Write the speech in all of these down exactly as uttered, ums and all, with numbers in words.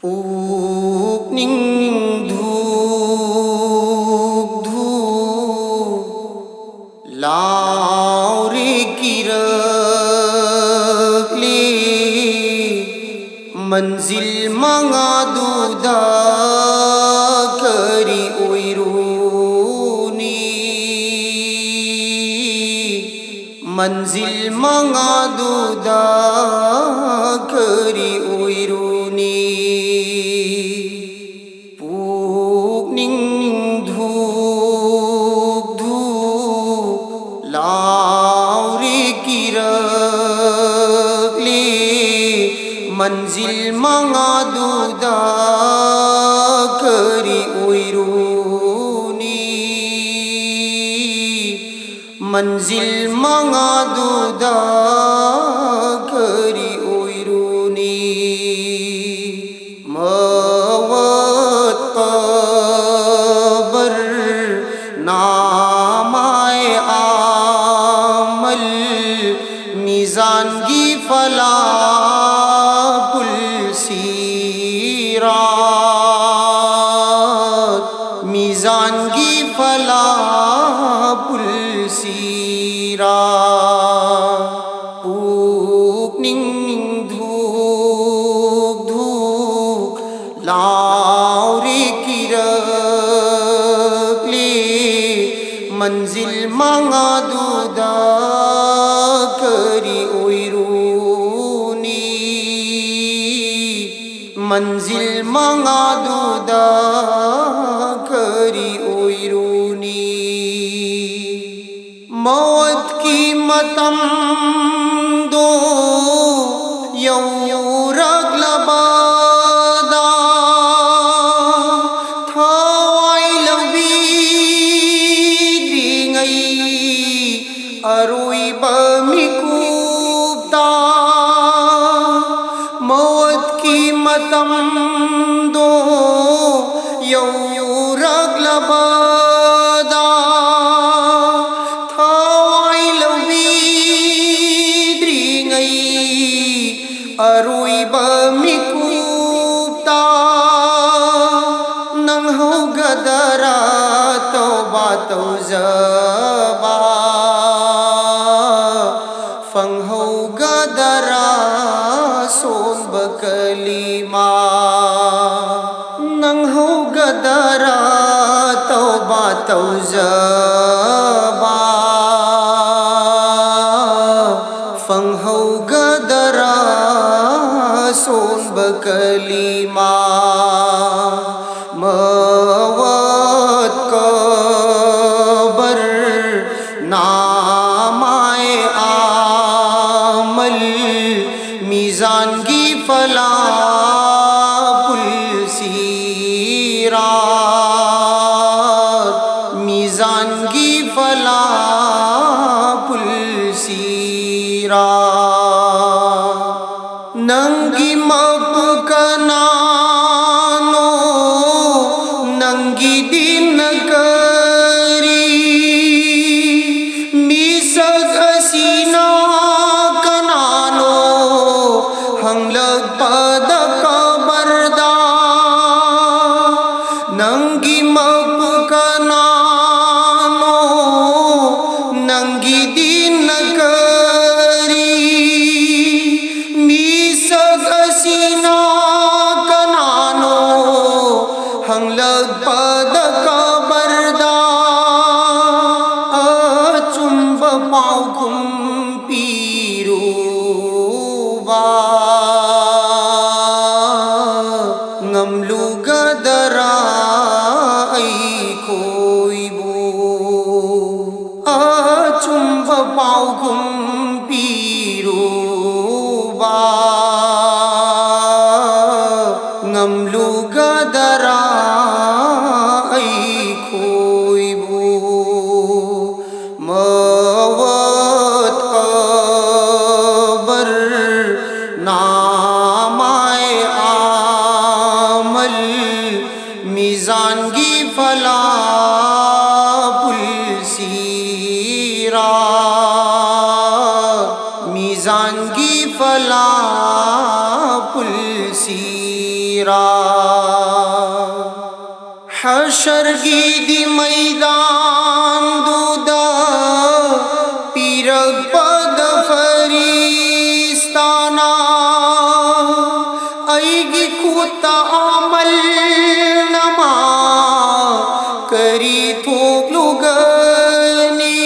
ꯄꯨꯛꯅꯤꯡ ꯙꯨꯛ ꯙꯨꯛ ꯂꯥꯎꯔꯦ ꯀꯤꯔꯛꯂꯦ꯫ ꯃꯟꯖꯤꯜ ꯃꯉꯥꯗꯨꯗ ꯀꯔꯤ ꯑꯣꯏꯔꯨꯅꯤ? ꯃꯟꯖꯤꯜ ꯃꯉꯥꯗꯨꯗ ꯀꯔꯤ ꯑꯣꯏꯔꯨꯅꯤ? ꯄꯨꯛꯅꯤꯡ ꯙꯨꯛ ꯙꯨꯛ ꯂꯥꯎꯔꯦ ꯀꯤꯔꯛꯂꯦ꯫ ꯃꯟꯖꯤꯜ ꯃꯉꯥꯗꯨꯗ ꯀꯔꯤ ꯑꯣꯏꯔꯨꯅꯤ? ꯃꯟꯖꯤꯜ ꯃꯉꯥꯗꯨꯗ ꯀꯔꯤ ꯑꯣꯏꯔꯨꯅꯤ? ꯃꯋꯠ ꯀꯕꯔ ꯅꯥꯃꯥꯏ ꯑꯃꯜ ꯃꯤꯖꯥꯟꯒꯤ ꯐꯂꯥ ꯄꯨꯜ ꯁꯤꯔꯥꯠ, ꯃꯤꯖꯥꯟꯒꯤ ꯐꯂꯥ ꯄꯨꯜ ꯁꯤꯔꯥꯠ꯫ ꯄꯨꯛꯅꯤꯡ ꯙꯨꯛ ꯙꯨꯛ ꯂꯥꯎꯔꯦ ꯀꯤꯔꯛꯂꯦ꯫ ꯃꯟꯖꯤꯜ ꯃꯉꯥꯗꯨꯗ ꯀꯔꯤ ꯑꯣꯏꯔꯨꯅꯤ? ꯃꯟꯖꯤꯜ ꯃꯉꯥꯗꯨꯗ ꯀꯔꯤ ꯑꯣꯏꯔꯨꯅꯤ? ꯃꯧꯋꯠꯀꯤ ꯃꯇꯝꯗꯣ ꯌꯧꯔꯛꯂꯕꯗ, ꯊꯋꯥꯏ ꯂꯧꯕꯤꯗ꯭ꯔꯤꯉꯩ ꯑꯔꯣꯏꯕ ꯃꯤꯀꯨꯞꯇ, ꯃꯧꯋꯠꯀꯤ ꯃꯇꯝꯗꯣ ꯌꯧꯔꯛꯂꯕꯗ, ꯊꯋꯥꯏ ꯂꯧꯕꯤꯗ꯭ꯔꯤꯉꯩ ꯑꯔꯣꯏꯕ ꯃꯤꯀꯨꯞꯇ ꯇꯧꯖꯕ ꯐꯪꯍꯧꯒꯗꯔꯥ ꯁꯣꯟꯕ ꯀꯂꯤꯃꯥ? ꯅꯪꯍꯧꯒꯗꯔꯥ ꯇꯧꯕ ꯇꯧꯖꯕ ꯐꯪꯍꯧꯒꯗꯔꯥ ꯁꯣꯟꯕ ꯀꯂꯤꯃꯥ? ꯃꯋꯠ ꯀꯕꯔ ꯅꯥꯃꯥꯏ ꯑꯃꯜ ꯃꯤꯖꯥꯟꯒꯤ ꯐꯂꯥ ꯄꯨꯜꯁꯤꯔꯥ, ꯃꯤꯖꯥꯟꯒꯤ ꯐꯂꯥ ꯄꯨꯜꯁꯤꯔꯥ? ꯅꯪꯒꯤ ꯃꯄꯨ ꯀꯅꯥꯅꯣ? ꯅꯪꯒꯤ ꯗꯤꯟꯅ ꯀꯔꯤ? ꯃꯤꯁꯛ ꯑꯁꯤꯅ ꯀꯅꯥꯅꯣ? ꯍꯪꯂꯛꯄꯗ ꯀꯕꯔꯗ ꯅꯪꯒꯤ ꯃꯄꯨ ꯀꯅꯥꯅꯣ? ꯅꯪꯒꯤ ꯗꯤꯟꯅ ꯀꯔꯤ? ꯃꯤꯁꯛ ꯑꯁꯤꯅ ꯀꯅꯥꯅꯣ? ꯍꯪꯂꯛꯄꯗ ꯀꯕꯔꯗ ꯑꯆꯨꯝꯕ ꯄꯥꯎꯈꯨꯝ ꯄꯤꯔꯨꯕ ꯉꯝꯂꯨꯒꯗꯔꯥ ꯑꯩꯈꯣꯏꯕꯨ? ꯑꯆꯨꯝꯕ ꯄꯥꯎꯈꯨꯝ ꯄꯤꯔꯨꯕ ꯉꯝꯂꯨꯒꯗꯔꯥ ꯑꯩꯈꯣꯏꯕꯨ? ꯃꯋꯠ ꯀꯕꯔ ꯅꯥꯃꯥꯏ ꯑꯃꯜ ꯃꯤꯖꯥꯟꯒꯤ ꯐꯂꯥ ꯄꯨꯜꯁꯤꯔꯥ, ꯃꯤꯖꯥꯟꯒꯤ ꯐꯂꯥ ꯄꯨꯜꯁꯤꯔꯥ? ꯍꯁꯔꯒꯤꯗꯤ ꯃꯩꯗꯥꯟꯗꯨꯗ ꯄꯤꯔꯛꯄꯗ ꯐꯔꯤꯁꯇꯥꯅ ꯑꯩꯒꯤ ꯈꯨꯠꯇ ꯑꯃꯜ ꯅꯃꯥ ꯀꯔꯤ ꯊꯣꯛꯂꯨꯒꯅꯤ?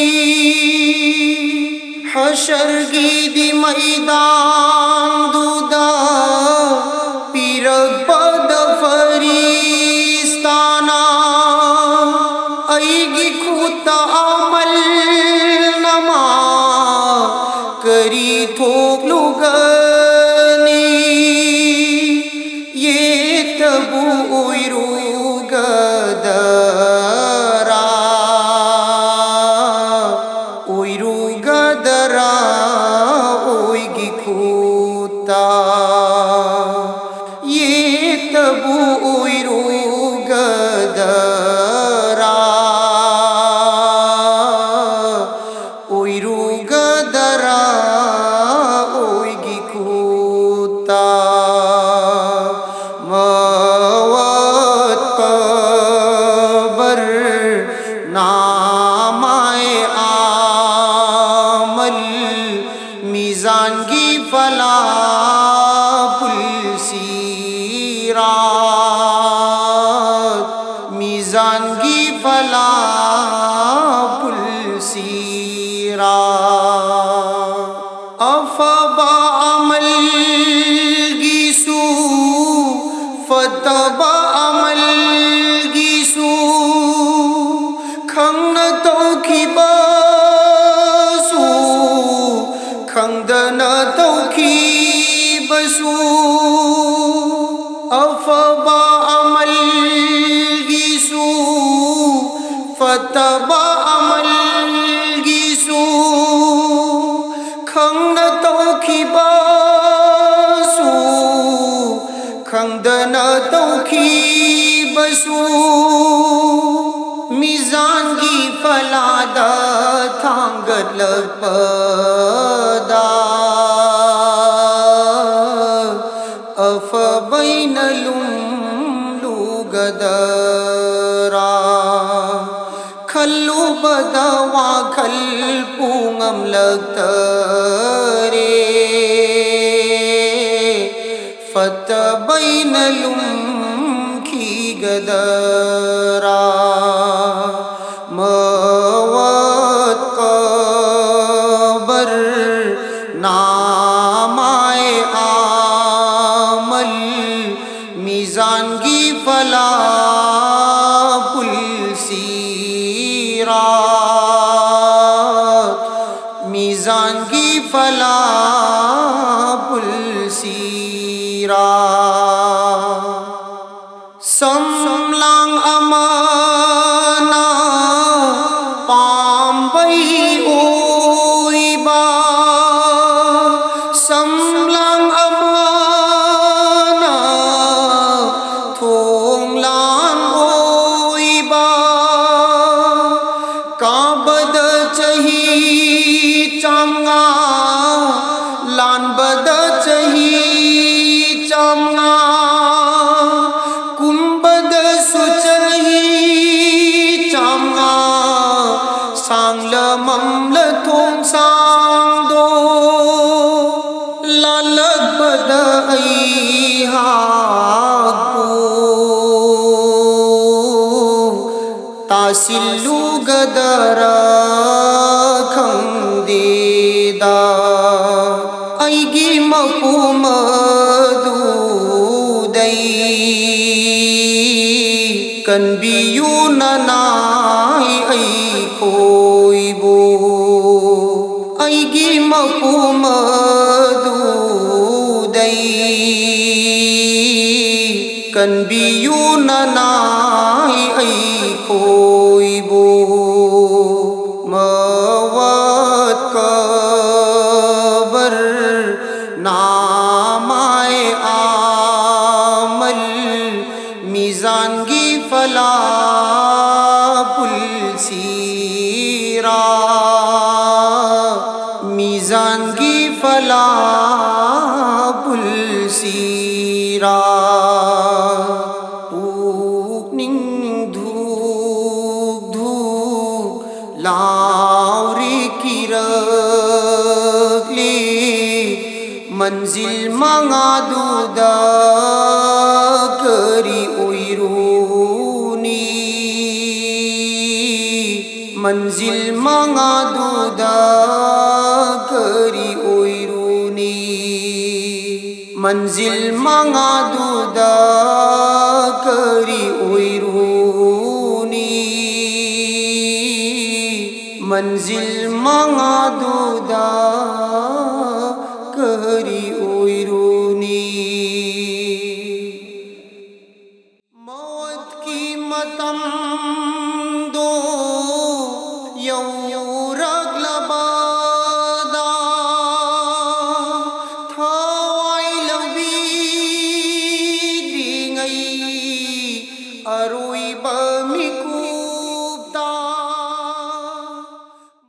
ꯍꯁꯔꯒꯤꯗꯤ ꯃꯩꯗꯥꯟꯗꯨꯗ ꯄꯤꯔꯛꯄꯗ ꯐꯔꯤꯁꯇꯥꯅ ꯑꯩꯒꯤ ꯈꯨꯠꯇ ꯑꯃꯜ ꯅꯃꯥ ꯀꯔꯤ ꯊꯣꯛꯂꯨꯒꯅꯤ? ꯌꯦꯠꯇꯕꯨ ꯑꯣꯏꯔꯨꯒꯗꯔꯥ, ꯑꯣꯏꯔꯨꯒꯗꯔꯥ ꯑꯣꯏꯒꯤ ꯈꯨꯠꯇ? ꯌꯦꯠꯇꯕꯨ ꯑꯣꯏꯔꯨꯒꯗꯔꯥ, ꯑꯣꯏꯔꯨꯒꯗꯔꯥ ꯑꯣꯏꯒꯤ ꯈꯨꯠꯇ? ꯃꯋꯠ ꯄꯕꯔ ꯅꯥꯃꯥꯏ ꯑꯃꯜ ꯃꯤꯖꯥꯟꯒꯤ ꯐꯂꯥ ꯄꯨꯜꯁꯤꯔꯥꯠ, ꯃꯤꯖꯥꯟꯒꯤ ꯐꯂꯥ ꯄꯨꯜꯁꯤꯔꯥꯠ꯫ ꯑꯐꯕ ꯑꯃꯜꯒꯤꯁꯨ ꯐꯠꯇꯕ ꯑꯃꯜꯒꯤꯁꯨ ꯈꯪꯅ ꯇꯧꯈꯤꯕꯁꯨ, ꯈꯪꯗꯅ ꯇꯧꯈꯤꯕꯁꯨ, ꯑꯐꯕ ꯑꯃꯜꯒꯤꯁꯨ ꯐꯠꯇꯕ ꯑꯃꯜꯒꯤꯁꯨ, ꯈꯪꯅ ꯇꯧꯈꯤꯕꯁꯨ, ꯈꯪꯗꯅ ꯇꯧꯈꯤꯕꯁꯨ, ꯃꯤꯖꯥꯟꯒꯤ ꯐꯂꯥꯗ ꯊꯥꯡꯒꯠꯂꯛꯄꯗ ꯑꯐꯕꯩꯅ ꯂꯨꯝꯂꯨꯒ ꯀꯗꯔꯥ ꯈꯜꯂꯨꯕꯗ ꯋꯥꯈꯜ ꯄꯨꯡꯉꯝꯂꯛꯇꯔꯦ꯫ ꯐꯠꯇꯕꯩꯅ ꯂꯨꯝꯈꯤꯒꯗꯔꯥ ꯃꯋꯠ ꯀꯕꯔ ꯅꯥꯃꯥꯏ ꯑꯃꯜ ꯃꯤꯖꯥꯟꯒꯤ ꯐꯂꯥ ꯄꯨꯜꯁꯤꯔꯥ ꯃꯤꯖꯥꯟꯒꯤ ꯐꯂꯥ ꯄꯨꯜꯁꯤꯔꯥ ꯁꯝꯂꯥꯡ ꯑꯃꯅ ꯄꯥꯝꯕꯩ ꯑꯣꯏꯕ ꯁꯝꯂꯥꯡ ꯑꯃꯅ ꯊꯣꯡꯂꯥꯟ ꯑꯣꯏꯕ ꯀꯥꯕꯗ ꯆꯍꯤ ꯆꯥꯝꯉꯥ ꯂꯥꯟꯕꯗ ꯆꯍꯤ ꯆꯥꯝꯉꯥ ꯀꯨꯝꯕꯗꯁꯨ ꯆꯍꯤ ꯆꯥꯝꯉꯥ ꯁꯥꯡꯂꯃꯝꯂ ꯊꯣꯡꯁꯥꯡꯗꯣ ꯂꯥꯜꯂꯛꯄꯗ ꯑꯩꯍꯥꯛꯄꯨ ꯇꯥꯁꯤꯜꯂꯨꯒꯗꯔ ꯈꯪꯗꯦꯗ ꯑꯩꯒꯤ ꯃꯄꯨ ꯃꯗꯨꯗꯩ ꯀꯟꯕꯤꯌꯨ ꯅꯅꯥꯏ ꯑꯩꯈꯣꯏꯕꯨ ꯑꯩꯒꯤ ꯃꯄꯨ ꯃꯗꯨꯗꯩ ꯀꯟꯕꯤꯌꯨ ꯅꯅꯥꯏ ꯑꯩꯈꯣꯏꯕꯨ ꯃꯋꯠ ꯀꯕꯔ ꯅꯥꯃꯥꯏ ꯑꯃꯜ ꯃꯤꯖꯥꯟꯒꯤ ꯐꯂꯥ ꯄꯨꯜꯁꯤꯔꯥ ꯃꯤꯖꯥꯟꯒꯤ ꯐꯂꯥ ꯄꯨꯜꯁꯤꯔꯥ ꯄꯨ ꯃꯟꯖꯤꯜ ꯃꯉꯥꯗꯨꯗ ꯀꯔꯤ ꯑꯣꯏꯔꯨꯅꯤ? ꯃꯟꯖꯤꯜ ꯃꯉꯥꯗꯨꯗ ꯀꯔꯤ ꯑꯣꯏꯔꯨꯅꯤ? ꯃꯟꯖꯤꯜ ꯃꯉꯥꯗꯨꯗ ꯀꯔꯤ ꯑꯣꯏꯔꯨꯅꯤ? ꯃꯟꯖꯤꯜ ꯃꯉꯥꯗꯨꯗ ꯀꯔꯤ ꯑꯣꯏꯔꯨꯅꯤ? ꯃꯧꯠꯀꯤ ꯃꯇꯝꯗꯣ ꯌꯧꯔꯛꯂꯕꯗ ꯊꯋꯥꯏ ꯂꯧꯕꯤꯗ꯭ꯔꯤꯉꯩ ꯑꯔꯣꯏꯕ